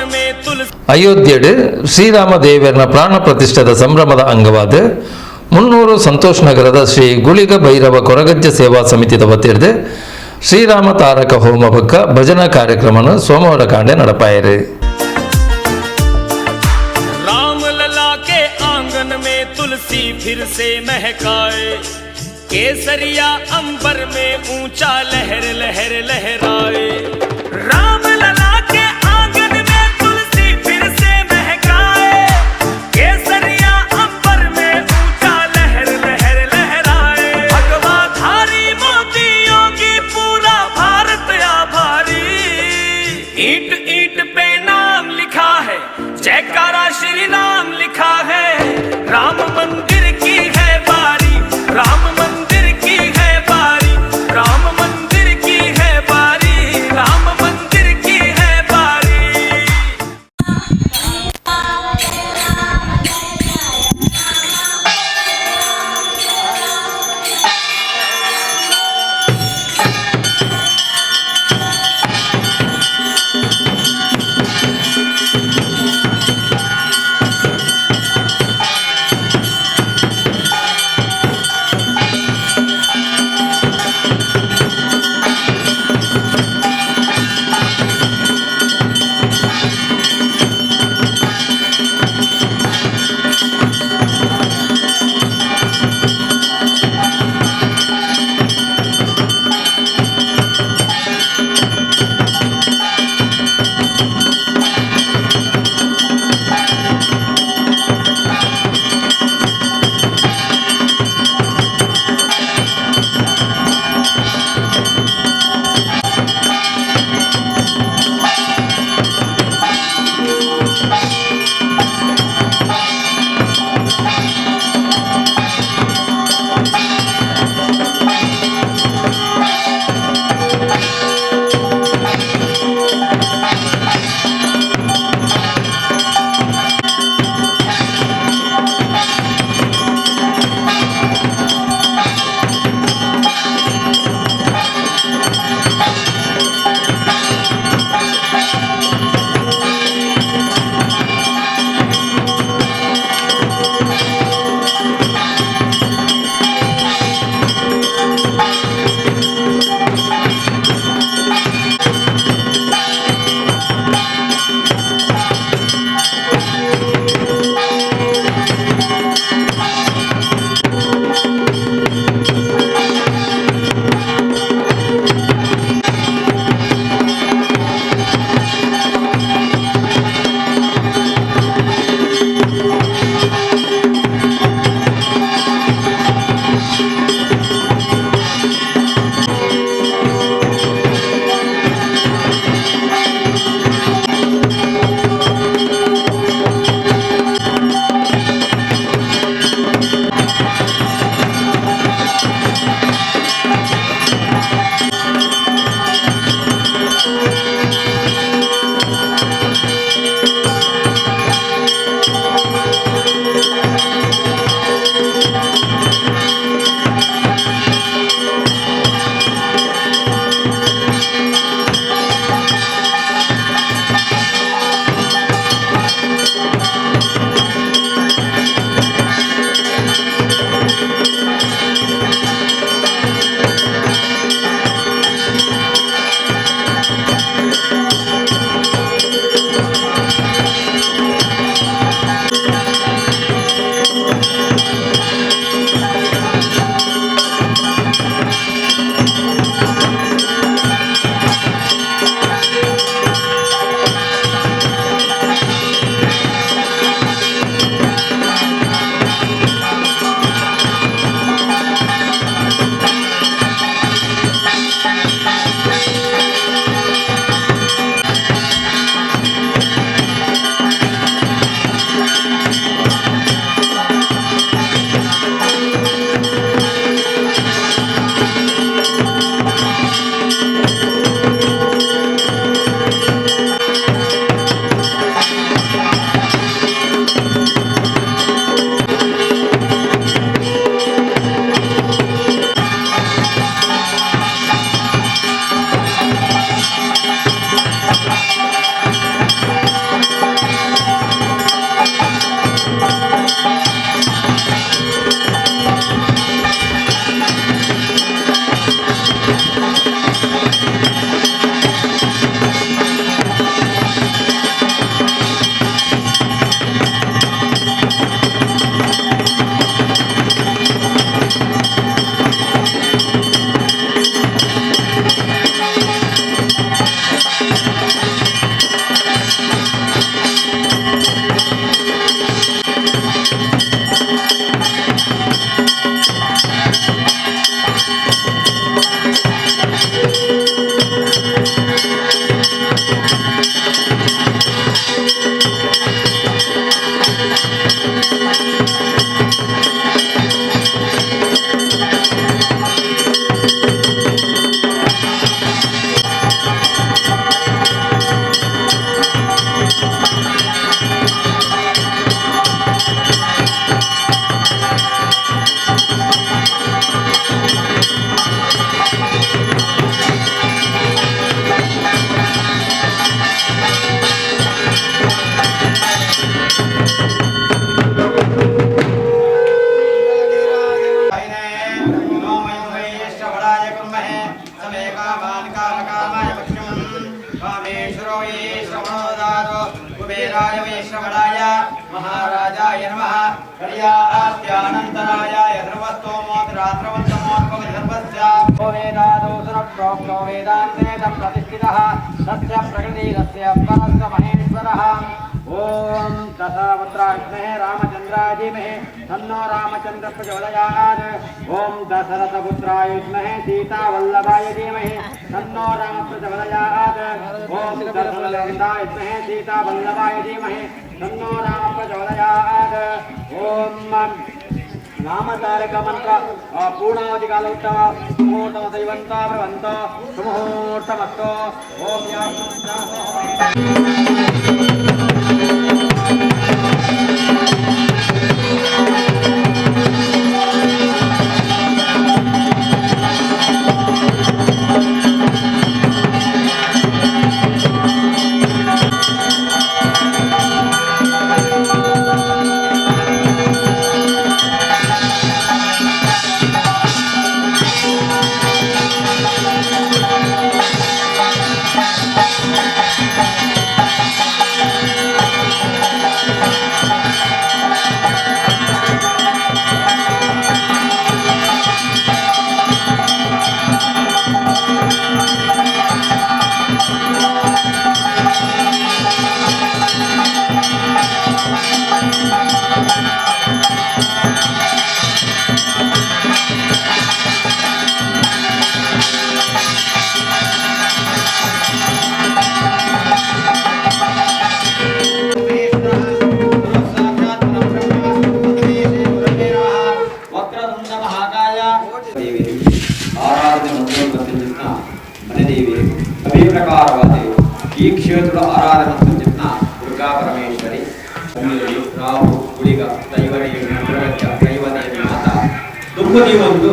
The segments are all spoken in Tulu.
आंगन में तुलसी ಅಯೋಧ್ಯೆಡ್ ಶ್ರೀರಾಮ ದೇವರನ ಪ್ರಾಣ ಪ್ರತಿಷ್ಠಾದ ಸಂಭ್ರಮದ ಅಂಗವಾದ ಮುನ್ನೂರು ಸಂತೋಷ್ ನಗರದ ಶ್ರೀ ಗುಳಿಗ ಭೈರವ ಕೊರಗಜ್ಜ ಸೇವಾ ಸಮಿತಿದ ವತಿರ್ದು ಶ್ರೀರಾಮ ತಾರಕ ಹೋಮ ಬೊಕ್ಕ ಭಜನಾ ಕಾರ್ಯಕ್ರಮನು ಸೋಮವಾರ ಕಾಂಡೆ ನಡಪಾಯರು. राम लला के आंगन में तुलसी फिर से महकाए, केसरिया अंबर में ऊंचा लहर लहर लहराए। राम लला के आंगन में तुलसी फिर से महकाए, केसरिया अंबर में ऊंचा लहर लहर लहराए। भगवा धारी मोदी योगी पूरा भारत आभारी। ईंट ईंट पे नाम लिखा है, जयकारा श्री राम लिखा है। राम मंदिर की है बारी, राम मंदिर की है बारी, राम मंदिर की है बारी, राम मंदिर की है बारी। कामान् कामकामाय मह्यं कामेश्वरो ये श्रवणोदातो कुबेराय वै श्रवणाय महाराजाय नमः हर्यास्यानन्तरायाय ध्रुवस्तोमोद्रात्रवन्तमोद्भवधर्मस्याभो वेदादोसुरप्रोक्तो वेदान्ते तं प्रतिष्ठितः तस्य प्रकृतिरस्य परस्य महेश्वरः। ॐ दशपुत्राय विद्महे रामचन्द्राय धीमहि तन्नो रामचन्द्र प्रचोदयात्। ॐ दशरथपुत्राय विद्महे सीतावल्लभाय धीमहि तन्नो राम प्रचोदयात्। ॐ दशरथनन्दाय विद्महे सीतावल्लभाय धीमहि तन्नो राम प्रचोदयात्। ॐ रामतारक मंत्र पूर्णावधिकालोत्तम सुमुहूर्तम दैवन्त प्रवन्त सुमुहूर्तमस्तु। ॐ या ಈ ಕ್ಷೇತ್ರದ ಆರಾಧನೆ ಚಿತ್ರ ದುರ್ಗಾ ಪರಮೇಶ್ವರಿ ರಾಹು ಗುಳಿಗ ದೈವದೇವಿ ದೈವದೇವಿ ಮಾತಾ ದುಂಬುದಿ ಒಂದು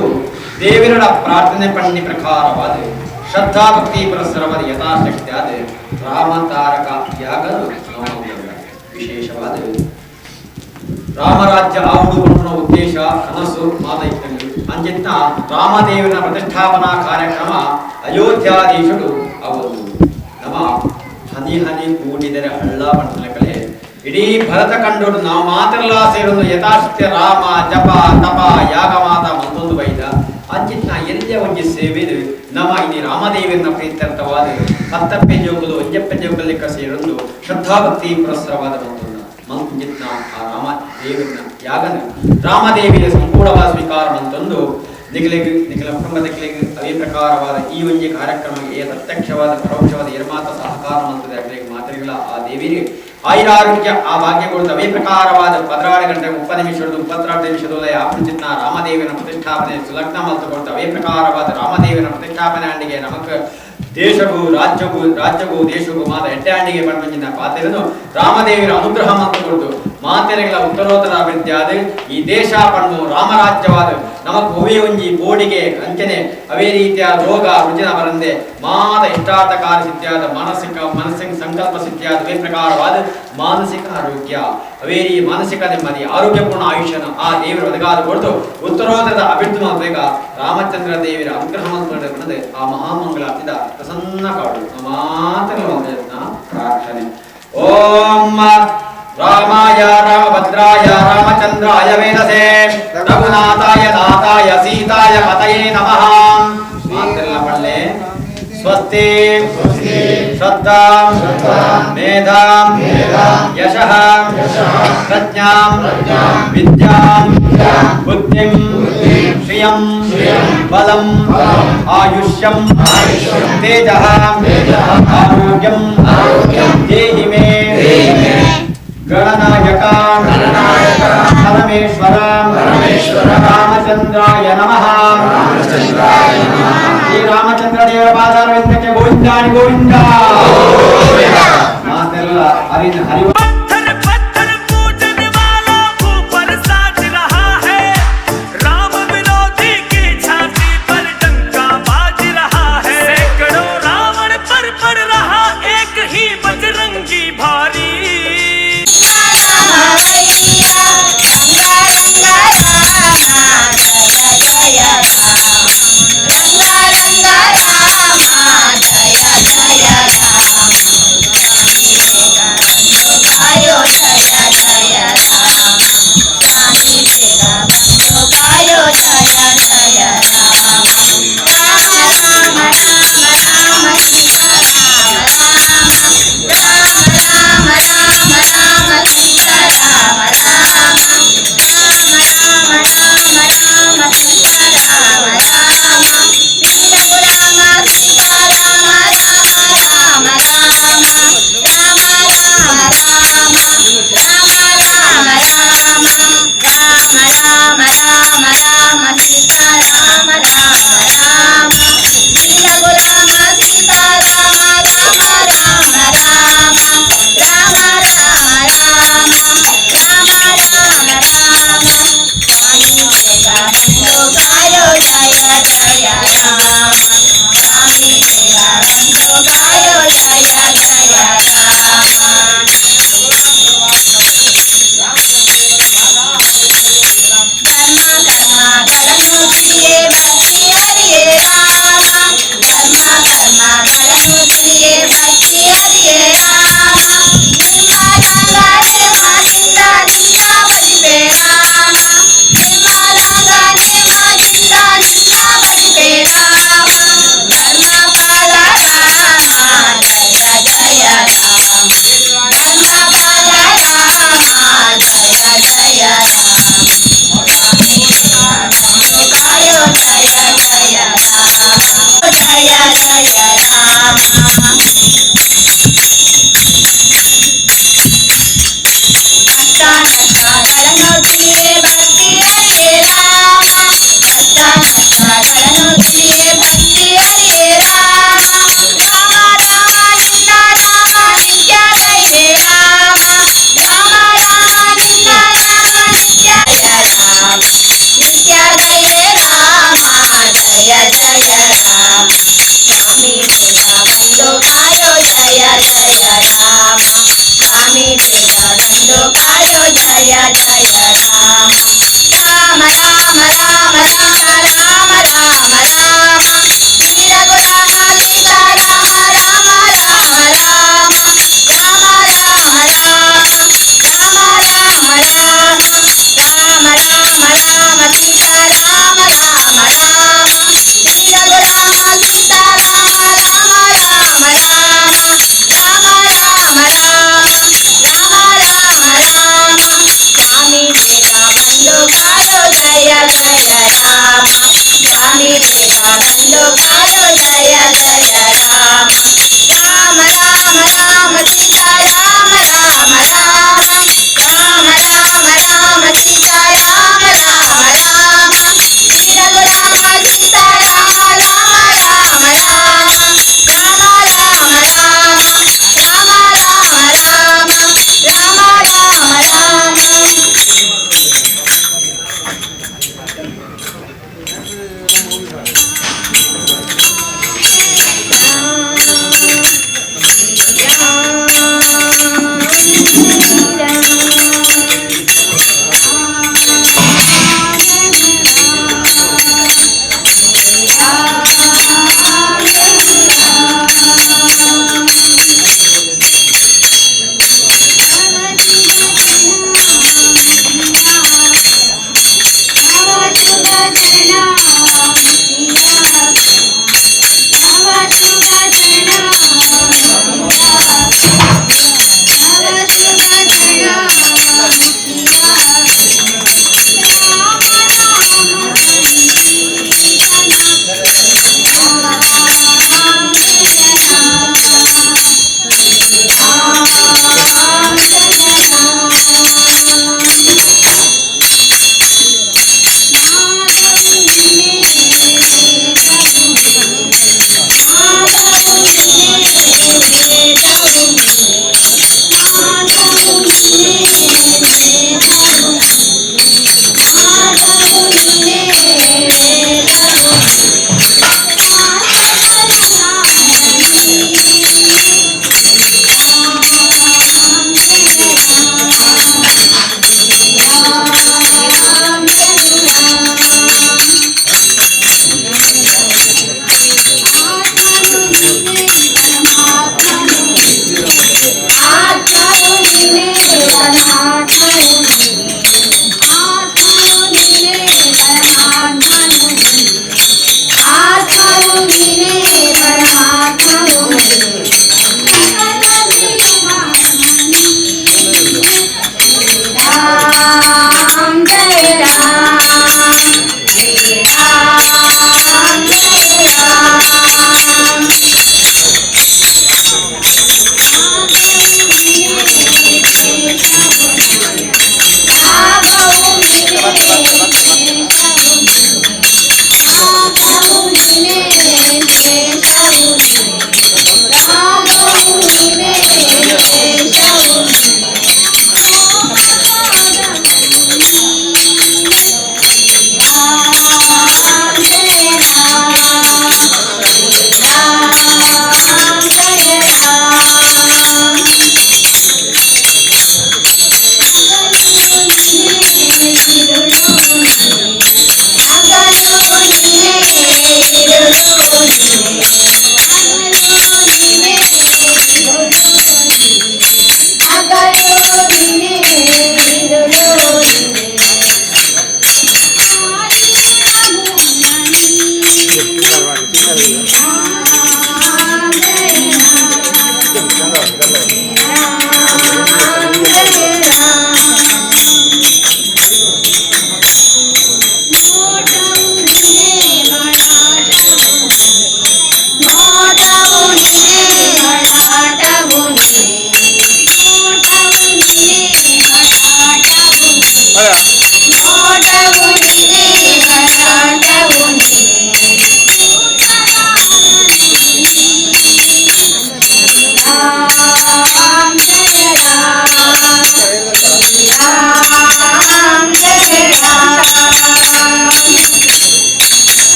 ದೇವರ ಪ್ರಾರ್ಥನೆ ಪಣ್ಣಿ ಪ್ರಕಾರವಾದ ಶ್ರದ್ಧಾಭಕ್ತಿ ಪುರಸ್ಸರವಾದ ಯಥಾಶಕ್ತಿ ಆದ ರಾಮತಾರಕ ಯಾಗಲು ವಿಶೇಷವಾದ ರಾಮರಾಜ್ಯ ಆವುಡು ಅನ್ನೋ ಉದ್ದೇಶ ಕನಸು ಮಾತ ಇತ್ತಲ್ಲಿ ಅಂಚಿನ ರಾಮದೇವನ ಪ್ರತಿಷ್ಠಾಪನಾ ಕಾರ್ಯಕ್ರಮ ಅಯೋಧ್ಯಾಧೀಶರು ಅವರು ನಮ್ಮ ಹನಿ ಹನಿ ಕೂಡಿದರೆ ಹಳ್ಳ ಪಟ್ಟಣಗಳೇ ಇಡೀ ಭರತ ಕಂಡೋಡು ನಾವು ಮಾತ್ರಲ್ಲ ಸೇರೊಂದು ಯಥಾಶಕ್ತಿ ರಾಮ ಜಪ ತಪ ಯಾಗ ಮಾತ ಮತ್ತೊಂದು ಬೈದ ಅಂಚಿನ ಎಲ್ಲ ಒಂಜಿ ಸೇವೆ ನಮ್ಮ ಇಲ್ಲಿ ರಾಮದೇವನ ಪ್ರೀತ್ಯರ್ಥವಾದ ಕತ್ತಪ್ಪೆ ಜೋಗಲು ಒಂಜಪ್ಪೆ ಜೋಗಲಿಕ್ಕ ಸೇರೊಂದು ಶ್ರದ್ಧಾಭಕ್ತಿ ಪುರಸ್ಸರವಾದ ಮತ್ತೊಂದು ಮಂಜಿತ್ನ ಆ ರಾಮದೇವನ ಯಾಗನ ರಾಮದೇವಿಯ ಸಂಪೂರ್ಣವಾದ ಸ್ವೀಕಾರ ಮಂತೊಂದು ನಿಗಲಿಗೆ ನಿಗಲ ಕುಟುಂಬ ದಿಕ್ಲಿಗೆ ಅದೇ ಪ್ರಕಾರವಾದ ಈ ಒಂಜಿ ಕಾರ್ಯಕ್ರಮಕ್ಕೆ ಪ್ರತ್ಯಕ್ಷವಾದ ಪರೋಕ್ಷವಾದ ನಿರ್ಮಾತ ಸಹಕಾರ ಮಂತದೆ ಅಗಲಿಗೆ ಮಾತ್ರೆಗಳ ಆ ದೇವಿಗೆ ಆಯುರಾರೋಗ್ಯ ಆ ಭಾಗ್ಯಗಳು ಅವೇ ಪ್ರಕಾರವಾದ 16 ಗಂಟೆ 30 ನಿಮಿಷದ 32 ನಿಮಿಷದೊಳಗೆ ಆಪಂಚಿತ್ನ ರಾಮದೇವಿನ ಪ್ರತಿಷ್ಠಾಪನೆ ಸುಲಗ್ನ ಮಲ್ತುಕೊಳ್ತ ಅವೇ ಪ್ರಕಾರವಾದ ರಾಮದೇವಿನ ಪ್ರತಿಷ್ಠಾಪನೆ ಅಂಡಿಗೆ ನಮಕ್ ದೇಶಗೂ ರಾಜ್ಯಗೂ ರಾಜ್ಯಗೂ ದೇಶಗೂ ಮಾತ ಎಡ್ಡೆ ಪಡ್ಮಂಜಿನ ಪಾತೆರನು ರಾಮದೇವಿನ ಅನುಗ್ರಹ ಮಂತುಕೊಳ್ತು ಮಾತೆರೆಗಳ ಉತ್ತರೋತ್ತರ ಅಭಿವೃದ್ಧಿ ಆದ ಈ ದೇಶ ಪಣ್ಣು ರಾಮರಾಜ್ಯವಾದ ನಮಕ್ ಒವೇ ಒಂಜಿ ಬೋಡಿಗೆ ಅಂಚನೆ ಅವೇ ರೀತಿಯ ರೋಗ ರುಜಿನ ಬರಂದೆ ಮಾತ ಇಷ್ಟಾರ್ಥ ಕಾರ್ಯ ಸಿದ್ಧಿಯಾದ ಮಾನಸಿಕ ಮನಸ್ಸಿನ ಸಂಕಲ್ಪ ಸಿದ್ಧಿಯಾದ ಅವೇ ಪ್ರಕಾರವಾದ ಮಾನಸಿಕ ಆರೋಗ್ಯ ಅವೇ ರೀ ಮಾನಸಿಕ ನೆಮ್ಮದಿ ಆರೋಗ್ಯಪೂರ್ಣ ಆಯುಷ್ಯನ ಆ ದೇವರು ಒದಗಾದ ಕೊಡ್ತು ಉತ್ತರೋತ್ತರದ ಅಭಿವೃದ್ಧಿ ಮಾಡಬೇಕ ರಾಮಚಂದ್ರ ದೇವರ ಅನುಗ್ರಹ ಮಂತ್ರದ ಆ ಮಹಾಮಂಗಳಾರ್ತಿದ ಪ್ರಸನ್ನ ಕಾಡು ಮಾತ್ರ ಪ್ರಾರ್ಥನೆ. ಓಂ ರಾಮಾಯ ರಾಮಭದ್ರಾಯ ರಾಮಚಂದ್ರಾಯ ವೇದಸೆ ರಘುನಾಥಾಯ ನಾಥಾಯ ಸೀತಾಯ ಪತಯೇ ನಮಃ. ಮಾತೆಲ್ಲ ಪಳ್ಳೆ ಸ್ವಸ್ತಿ ಶ್ರದ್ಧಾಂ ಮೇಧಾಂ ಯಶಃ ಪ್ರಜ್ಞಾಂ ವಿದ್ಯಾಂ ಬುದ್ಧಿಂ ಶ್ರಿಯಂ ಬಲಂ ಆಯುಷ್ಯಂ ತೇಜಃ ಆರೋಗ್ಯಂ ದೇಹಿ ಮೇ ಗಣನಾಯಕ ಪರಮೇಶ್ವರ ರಾಮಚಂದ್ರಾಯ ನಮಃ. ಶ್ರೀ ರಾಮಚಂದ್ರ ದೇವರ ಪಾದಾರವಿಂದಕ್ಕೆ ಗೋವಿಂದಾನಿ ಗೋವಿಂದ. ಮಾತೆಲ್ಲ ಹರಿ ಹರಿ Ranga Ranga Rama. ಧನಿ.